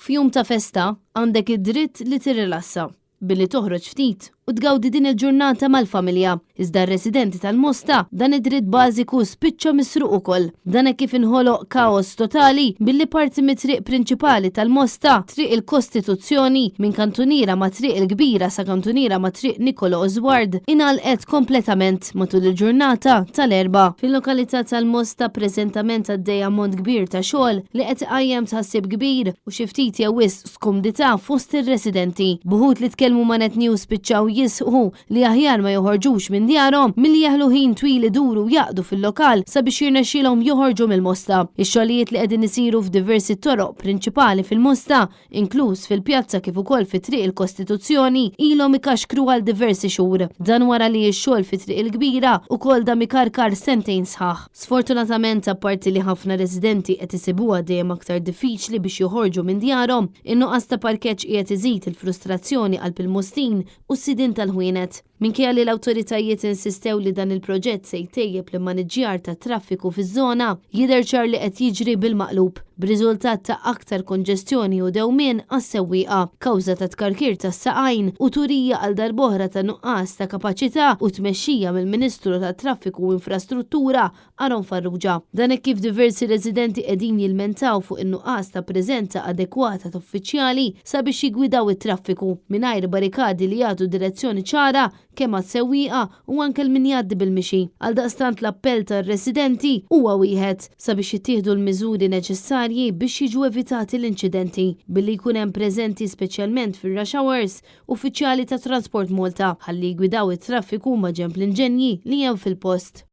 F'jum ta' festa, għandek id-dritt li tirrilassa billi toħroġ ftit u tgawdi din il-ġurnata mal-familja. Iżda r-residenti tal-Mosta dan id-dritt bażiku spiċċa misruq ukoll. Dan hekk kif inħoloq kaos totali billi parti mit-triq prinċipali tal-Mosta, Triq il-Kostituzzjoni, minn kantuniera ma' Triq il-Kbira sa kantuniera ma' Triq Nicolo Oswald, ingħalqet kompletament matul il-ġurnata tal-Erbgħa. Fil-lokalità tal-Mosta preżentament għaddej ammont kbir ta' xogħol li qed iqajjem tħassib kbir u xi ftit jew wisq skumdità fost ir-residenti. B'uħud li tkellmu ma' Net News spiċċaw jisħqu li aħjar ma joħorġux minn djarhom milli jeħlu ħin twil iduru u jaqdu fil-lokal sabiex jirnexxielhom joħorġu mill-Mosta. Ix-xogħlijiet li qegħdin isiru f'diversi toroq prinċipali fil-Mosta, inkluż fil-pjazza kif ukoll fi Triq il-Kostituzzjoni, ilhom ikaxkru għal diversi xhur. Dan wara li x-xogħol fi Triq il-Kbira ukoll dam ikarkar sentejn sħaħ. Sfortunatament, apparti li ħafna residenti qed isibuha dejjem aktar diffiċli biex joħorġu minn djarhom, in-nuqqas ta' parkeġġ qiegħed iżid il-frustrazzjoni qalb il-Mostin u s-sidien tal-ħwienet. Minkejja li l-awtoritajiet insistew li dan il-proġett se jtejjeb l-immaniġġjar tat-traffiku fiż-żona, jidher ċar li qed jiġri bil-maqlub, b'riżultat ta' aktar konġestjoni u dewmien għas-sewwieqa, kawża ta' tkarkir tas-saqajn u turija għal darb'oħra ta' nuqqas ta' kapaċità u tmexxija mill-Ministru tat-Traffiku u Infrastruttura Aaron Farrugia. Dan hekk kif diversi residenti qegħdin jilmentaw fuq in-nuqqas ta' preżenza adekwata ta' uffiċjali sabiex jiggwidaw it-traffiku, mingħajr barikadi li jagħtu direzzjoni ċara kemm għas-sewwieqa u anke 'l min jgħaddi bil-mixi. Għaldaqstant l-appell tar-residenti huwa wieħed, sabiex jittieħdu l-miżuri neċessarji biex jiġu evitati l-inċidenti, billi jkun hemm preżenti speċjalment fir-rush hours uffiċjali ta' Transport Malta ħalli jiggwidaw it-traffiku maġenb l-inġenji li hemm fil-post.